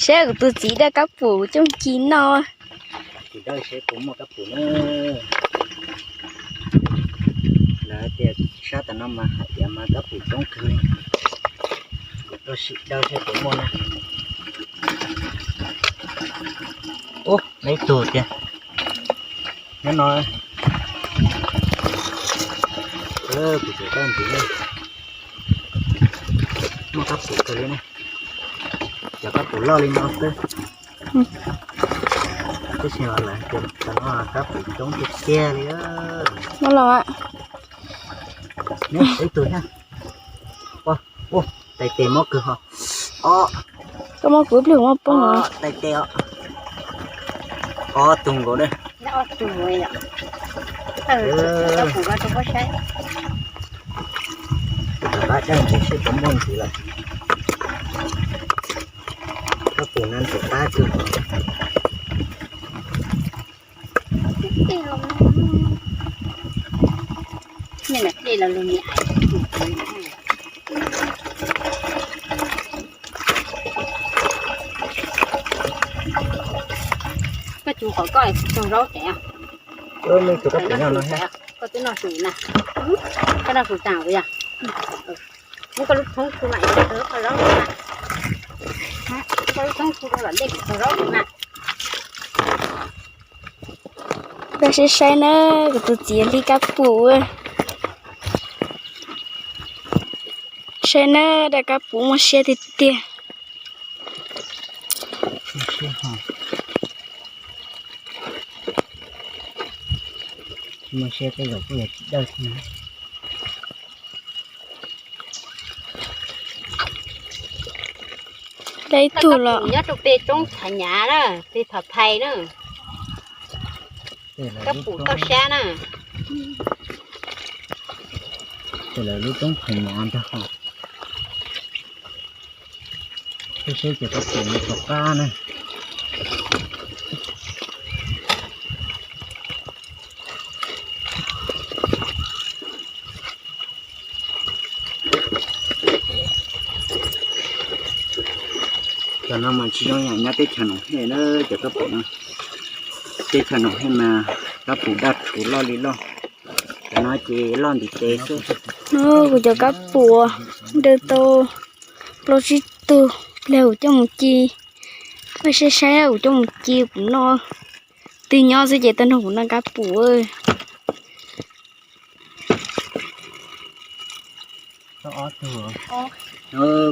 Saib kuv tus txiv dawj kab pum coj ci noj. Kuv dawj seb puas muaj kab pum na. Lawv tias sab tam no mas hais tias mas kab pum coob kawg li. Kuv tuaj sim dawj seb puas muaj na. Ub, ib tug tiag. Nyob no, kuv tseem dawj ntxiv na. Muaj kab pum kawg li na. Cov kab pum loj li no xwb. Tib si lawv tias tam no kab pum coob tiag tiag li. Muaj los. Ib tug thiab. Ua, tais tes mob kawg ho. Ob, koj muab kuv ib pliag kuv muab poob os. Tais tes os. Ob tug nkaus na. Tab daj ntxiv seb puas muaj ntxiv lawm. Kab pum no ntxim qab kawg. Koj tsuv qhov koj tug zaub tsev. Koj twb noj su na. Koj noj su tas kuv yog. Muab koj lub thoob su mam, koj zaub na. Koj lub thoob su rau lom dej kuv tug zaub na. Koj saib saib na, kuv tus txiv hliv kab pum. Saib na, dawj kab pum muaj siab tiag tiag. Tsis muaj siab tej zaum kuj yuav tsis dawj thiab. Dawj ib tug los nyob rau pem roob Phav Nyav na, pem Phav Phais na. Kab pum toj sab na. Ces lawv lub roob Phav Nyav ntag. Saib seb ces kab pum no puas qab na. Cov no mas tsis zoo yam nyob teb chaws Noom Hej na, cov kab pum no. Teb chaws Noom Hej mas kab pum daj rhuv loj li loj. Cov no ces loj ntiv tes xwb. No kuv cov kab pum dawj tau plaub tsib tug, pliag kuv coj mus ci. Koj saib saib kuv coj mus ci kuv noj. Twb nyob xwb ces tau nrog kuv noj kab pum.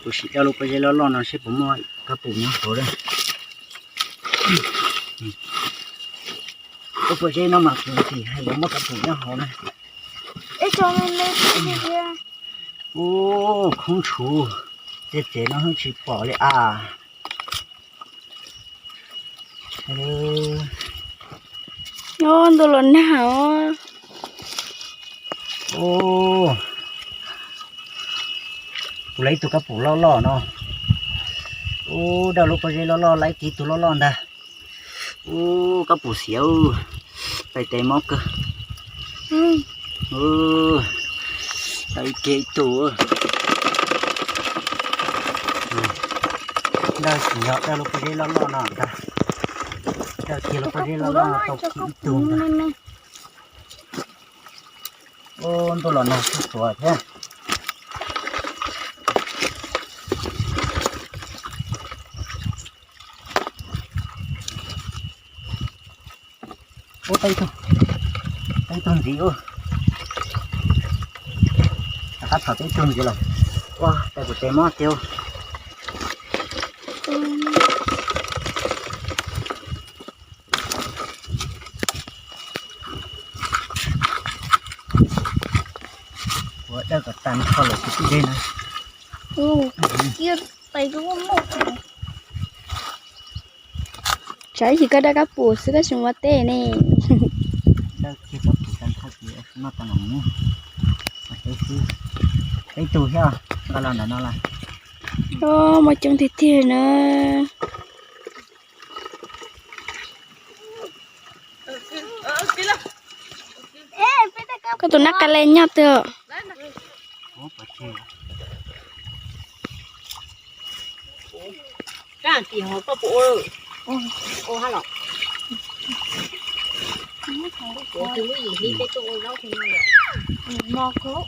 Kuv sim dawj lub pob zeb loj loj no seb puas muaj kab pum nyob hauv na. Lub pob zeb no mas kuv tsis hais yuav muaj kab pum nyob hauv na. Ub, khoob tshuv, tej tsev no tsis pom li as. Nyob ntuj los nag os. Kuv lawv ib tug kab pum loj loj no. Ub, dawj lub pob zeb loj loj, lawv ib tug loj loj ntag. Ub, kab pum xiav, tais tes mob kawg. Dawj ib kiag ib tug. Dawj tsis yog dawj lub pob zeb loj loj no ntag. Dawj kiag lub pob zeb loj loj no tau kiag ib tug ntag. Ub, ntuj los nag xuj xuav thiab. Ub, tau ib tug, tau ib tug ntxiv ub. Rov qab txhom tau ib tug ntxiv lawm. Ua, tais kuv tes mob tiag. Ua dawj kom tag nrho lawm tus tib dej na. Tsam ib chim koj dawj kab pum xwb koj tsis muaj teb ne. Dawj kiag kab pum tag nrho ces noj tau los mus. Ib tug thiab, nqa los ntawm no lawm. Muaj coob tiag tiag na. Koj tus nab qa le nyob twg? Kab tim hov koj puas ua? Ua hab los. Kuv tus lub yim hli peb tuaj ua zaub tus no yom. Ua tej zaum muag yom.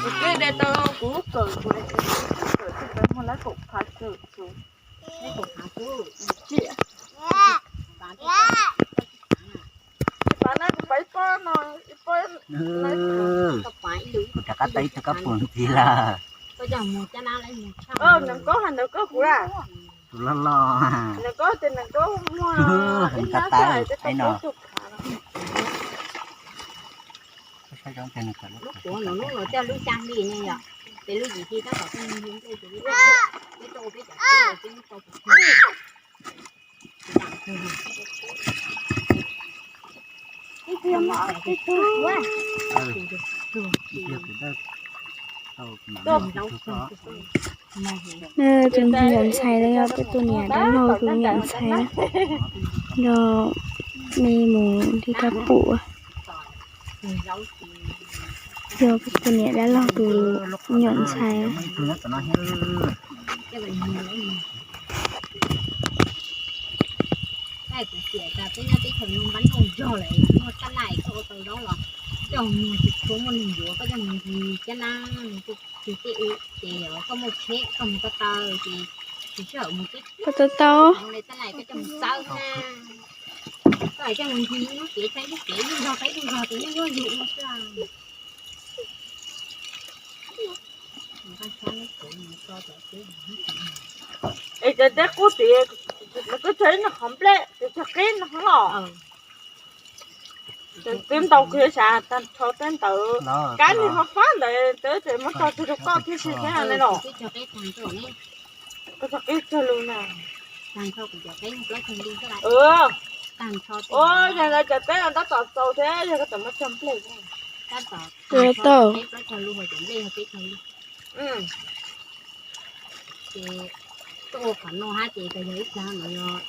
Kuv twb de tau kuv kawm kuv kawm tsis pais muag lawv kaum phav kawm xwb. Lawv kaum phav xwb. Tsis pav na, kuv pav ib pob no, ib pob. Kuv rov qab tau ib tug kab pum ntxiv lawm. Nees Kaub hais Nees Kaub kuv a. Tus loj loj. Nees Kaub ces Nees Kaub muag ib hnab xwb es twb tau peb tug phav no. Lub puav no lub no coj lub xya hli ne yom, ces lub yim hli tab tom peb nplej ces lub, peb tuaj ua peb cov teb peb lub tau puv. Tus nyuam ntxhais no yog peb tus niam dab laug tus nyuam ntxhais na, yog me mus li kab pum. Yog peb tus niam dab laug tus nyuam ntxhais. Kuv tias tas peb nyob teb chaws no npab noj zog lawm, muaj tab laj koj ua tau zaub los coj mus tsis tshua muaj neeg yuav, koj coj mus ncig cab nab tus tej u ces yog koj muaj tsheb koj mus ko taw ces tus sij hawm mus teb koj tau tau tab laj koj coj mus xawb na. Koj hais coj mus ncig ib lub kev txhab ib lub kev ib lub zog txhab ib lub zog ces yeej yuav yus ua xwb. Es cov teb qub tim, nws kuj tso ib nyuag qhov nplej, tus txog qib no los. Twb ntaus kiag sav tag nrho teb ntawd, kab lig ho fab ntawd, teb ces muab tso tseg rau koj thiab si thiab ne los. Koj txog qib txog lug na. Ua yog ntawd cov teb no tab tom txaus thiab yog koj tseem muab tso nplej. Tau. Ces tuaj ua qhov no hab ces yog ib plag no yog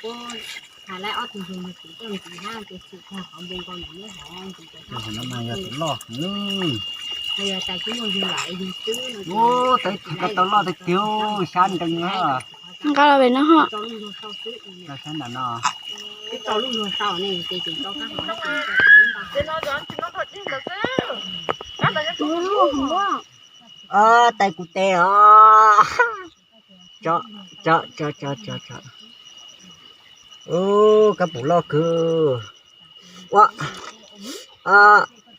puab has lawv ob tug yug yug kuv tuaj ntxiv hab ces tsis tag qhov npoo nkaus ntawm lub hov ntxiv. Qhov no mas yog tus loj. Yog tais kuj muaj yug lam yug xwb no. Ub, tais kuj tau loj tiag tiag, sab nreeg na. Nqa los pem no ho. Sab nram no. Ib tso lub luag sau ne ces ces tso kab hov. Tais kuv tes os. Tso, tso, tso, tso, tso. Ub, kab pum loj kawg. Ua,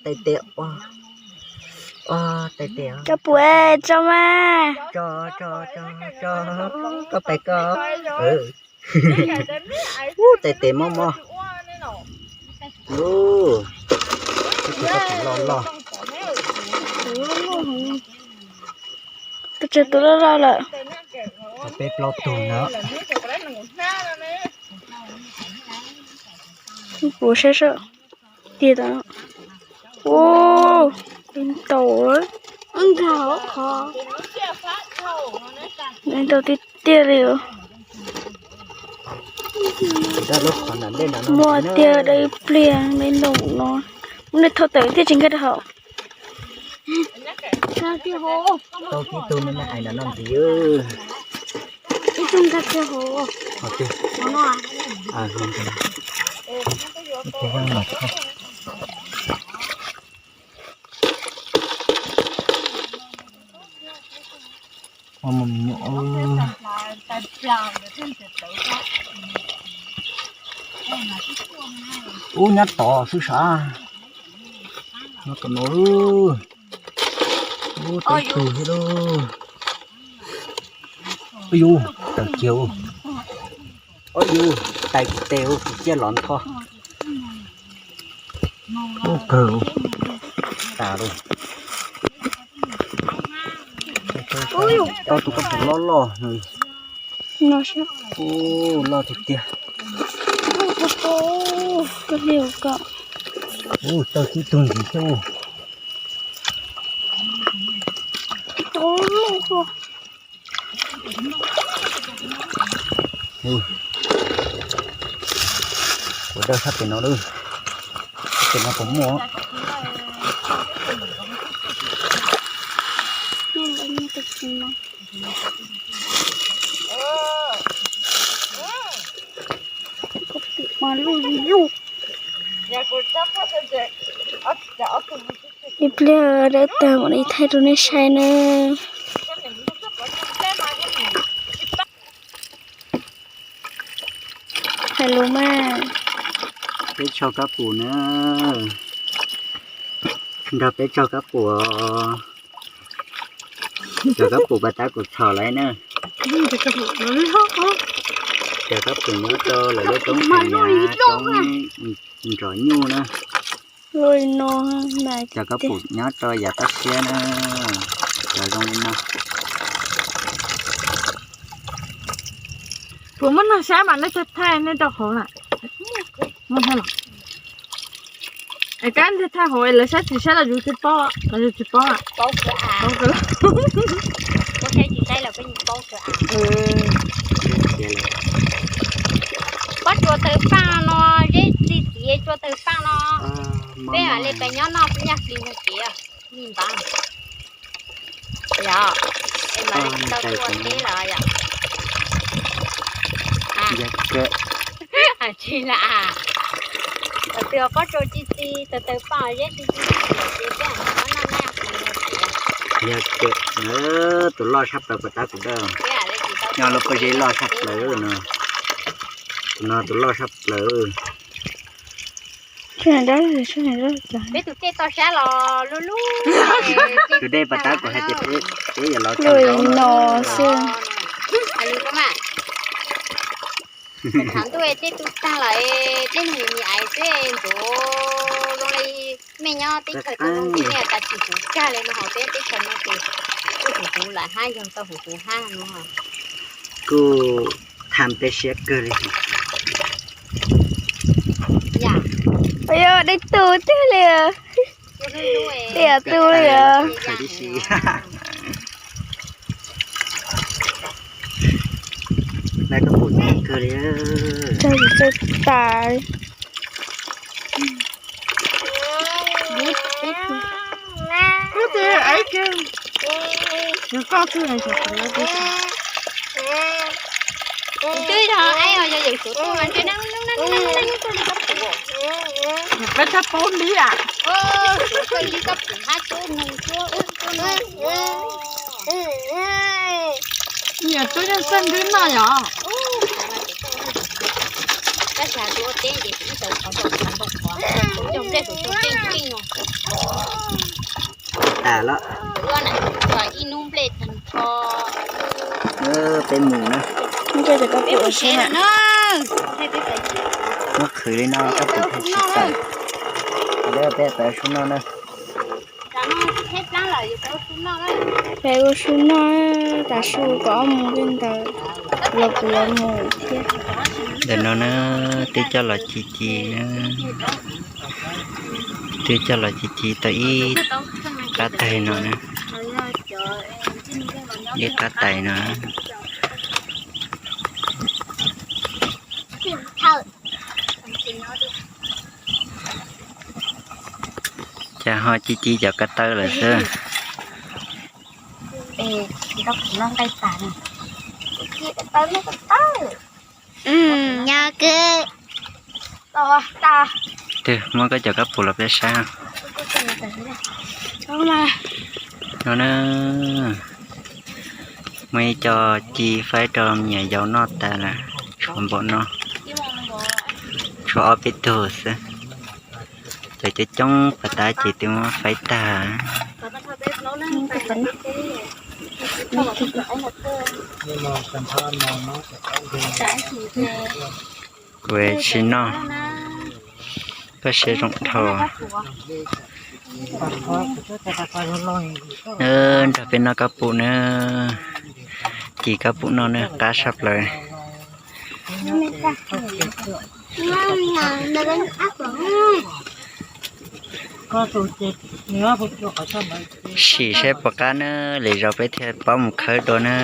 tais tes, ua, ua, tais tes. Kab pum, tso mas. Tso, tso, tso, tso. Koj pais koj. Ub, tais tes mob mob. Ub, tus kab pum loj loj. Tus tsawg tus loj loj lawm. Peb plaub tug na. Ub, puas saib saib. Tiag tau. Ub, ntaus, ntaus qhov, ntaus tiag tiag li. Muaj tiag da ib pliag me ntaus no. Muab nws thau tawm thiaj tsis nkag rau hauv. Tau tib tug me me ais nram no ntxiv. Ib tug nkag kiag hauv. Ub, nyob tod xwb sav. Nyob tom no. Ub, tau ib tug thiab lauj. Ub, yus tawm kiag. Ub, yus, tais kuv tes ua kuv ciaj los nthos. Ub, kawg tas lauj. Tau tus kab pum loj loj. Ub, loj tiag tiag. Ub, tau tib tug ntxiv thiab. Ua dawj sab pem no lawm. Sab pem no puas muaj? Mas luj luj. Ib pliag dawb tag mam li thaij rau nej saib na. Hais lus mas. Peb tsaug kab pum na. Nrog peb tsaug kab pum. Cov kab pum pas tab kuv txhom lawm na. Cov kab pum nyob rau lawv lub roob Phas Nyas, roob nrov nyuj na. Cov kab pum nyob rau yav toj siab na. Cov zoo li no. Puas muaj neeg saib mas nej thaij nej rau hauv na. Muaj thaij los? Es kab nej thaij hauv lawv saib tsis saib los yus tsis paub, los yus tsis paub. Pob tsuas tawg paaj no, zeb txi txiv tsuas tawg paaj no. Peb mam li pes nyob noj nyaj hli no ces li ntawd. Yog, es mam li tau tuaj teb los yog. Tsis la, tawg pob tsuas txi txiv, tawg tawg paaj zeb txi txiv, ces peb mam li noj nyaj hli no ces. Yog kawg, tus loj sab plaws pas tab kuv dawb. Nyob lub pob zeb loj sab plaws no. Tus no tus loj sab plaws. Peb tus dej toj sab los lub lub. Tus dej pas tab kuv hais tias peb yuav los tau zaub no xwb. Thaum ntuj tej tub tag lawm, tej neeg me ais xwb ntxuav zoo li mej nyob teb chaws tau zoo tej tas tsis huv kag li no, ho peb teb chaws no ces kuj huv huv lawm hab, yog tau huv huv hab no. Kuj tham peb siab kawg li. Yog dej tu tiag li. Dej tu li. Lawv kab pum nyob kawg li. Tag tas. Twb yog ai yog yawm suav tuaj mas ntshe neeg lub neej neeg tuaj li kab pum. Peb txhob paub li a. Suav tuaj li kab pum hab tuaj neeg tuaj wb tuaj no. Niam tuaj yeej xeeb nrib noj yom. Tab sis has tus ua teb ces ib tawm qhov tau qhov npau qhov, cog nplej tus cog nplej nplej no. Tas lawm. Ua na, ib hnub nplej tag nrho. Peb mus na. Muab qhwv li no kab pum thiaj tsis tawm. Peb tawm sub noj na. Peb ua sub noj, tas su kom ob mus li ntawd los kuv yuav mus thiab. Ntawm no na, twb coj los ci ci na. Twb coj los ci ci tau ib qab taig no na. Ib qab taig no. Cas ho ci ci cov ko taw lawm xwb. Nyob kawg. Twg muab koj cov kab pum los peb saib. No na, muaj ib co ci faib rau me nyuam yaus noj tas lawm, tshuav npaum no, tshuav ob peb tug xwb. Cov coob coob pas tab ces twb muab faib tag. Kuv tsis noj, koj siab zoo dhau. Nrog peb noj kab pum na, ci kab pum noj na, qab saj plaws. Sim saib puas qab na, lwm zaus peb thiaj paub mus khawb dua na.